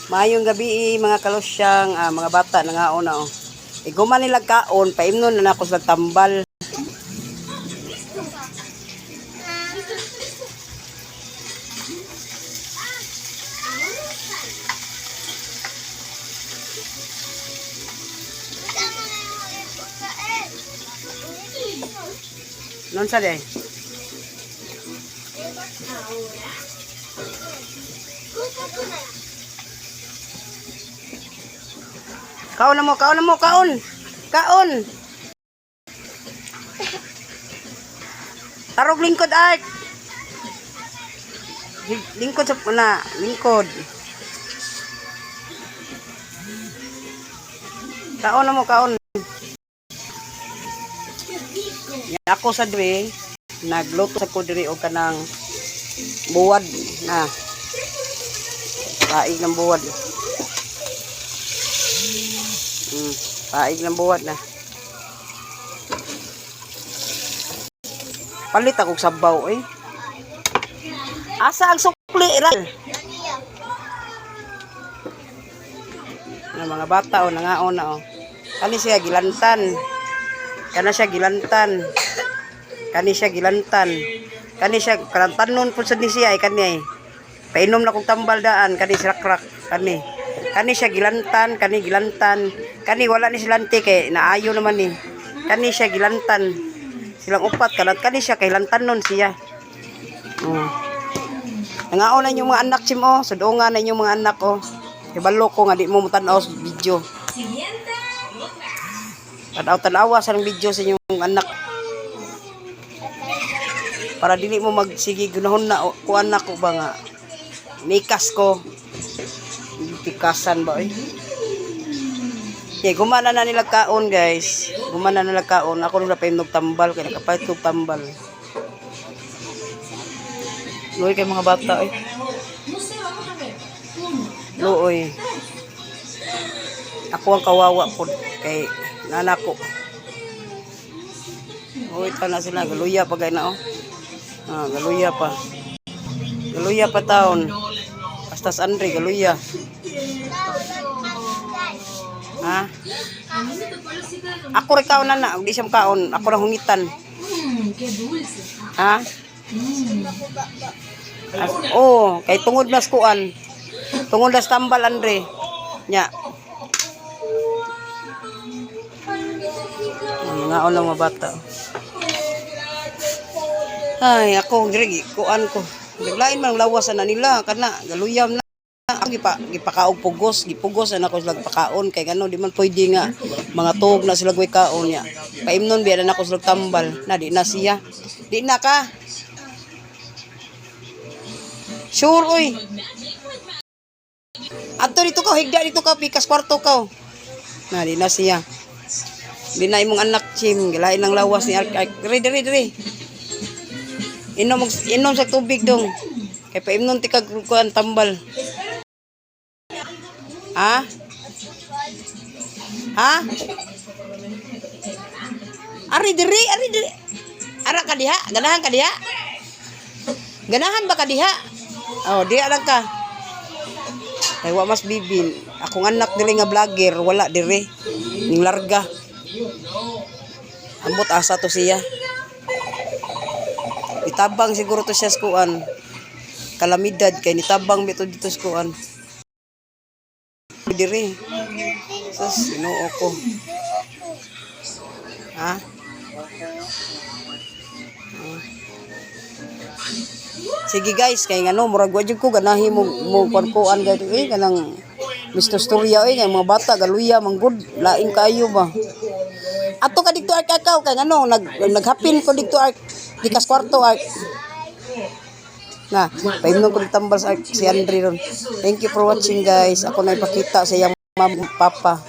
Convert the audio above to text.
Maayong gabi, mga kalusyang, mga bata nangaon na oh. Iguma nila kaon, paimnon na nako sa tambal. Non sa day? Kaon na mo, kaon na mo, kaon. Kaon. Tarog lingkod ay. Lingkod sa na, lingkod. Kaon na mo, kaon. Ya, ako sa diri nagluto sa ko diri og kanang buwad na. Paig ng buwad. Paig ng buwad na. Palit akong sabaw eh. Asa ang sukli, Ral? Nga mga bata oh, nangaon na oh. Kani siya gilantan. Kana siya gilantan. Kani siya gilantan. Kani siya kalantanon pud sad ni siya ay kani ay. Painom na kong tambal daan kani si Rakrak kani. Kani siya gilantan, kani gilantan. Kani wala ni silante kay naayo naman ni. Kani siya gilantan. Silang upat kanat kani siya kay lantanon siya. Oh. Nangaon na inyong mga anak sim oh, sudungan na inyong mga anak oh. Ibalo ko nga di mo mutanaw sa video. Tanaw tanawa sa video sa inyong anak. Para dili mo magsige gunahon na o, kuan na ko ba nga nikas ko. Tikasan ba eh. Yeah, gumana na nila kaon, guys. Gumana na nila kaon. Ako nung napainog tambal kay nakapait kog tambal. Luoy kay mga bata eh. Luoy. Ako ang kawawa po kay nana ko. Uy, ta na sila galuya pa gay na oh. Ah, galuya pa. Galuya pa taon. Pastas Andre galuya. Ha? Ako rin kaon na na, di siya kaon. Ako ra hungitan. Ha? Oh, kay tungod nas kuan. Tungod nas tambal Andre. Nya. Ang mga lang mga bata. Ay, ako diri kuan ko. Naglain man ang lawas na nila kana galuyam na. Ako gipakaog pugos, gipugos na ako sila pakaon kay gano di man pwede nga mga tuog na sila gway kaon niya. Paimnon biya na ako sila tambal. Na di na siya. Di na ka. Sure oy. Adto dito ka, higda dito ka, pikas kwarto ka. Na di na siya. Di na imong anak chim, gilain ang lawas ni Ark. Ark. Diri diri diri. Inom inom sa tubig dong. Kay paimnon ti kag kuan tambal. Ha? Ha? Ari diri, ari diri. Ara ka diha, ganahan ka diha. Ganahan ba ka diha? Oh, diha lang ka. Kay wa mas bibin. Akong anak diri nga vlogger, wala diri. Ning larga. Ambot asa to siya. Itabang siguro to siya sa kuan. Kalamidad kay nitabang mito dito sa kuan. Diri. Sus, Ginoo ko. Ha? Ah. Sige guys, kay ngano murag wa jud ko ganahi mo mo kuan gani eh kanang Mr. Storya eh kay mga bata galuya manggod lain kayo ba. Ato ka dito ark akaw kay ngano naghapin ko dito ark gikas kwarto ark. Na, paimnon ko tambal sa ark si Andre ron. Thank you for watching, guys. Ako na ipakita sa iyang mama, papa.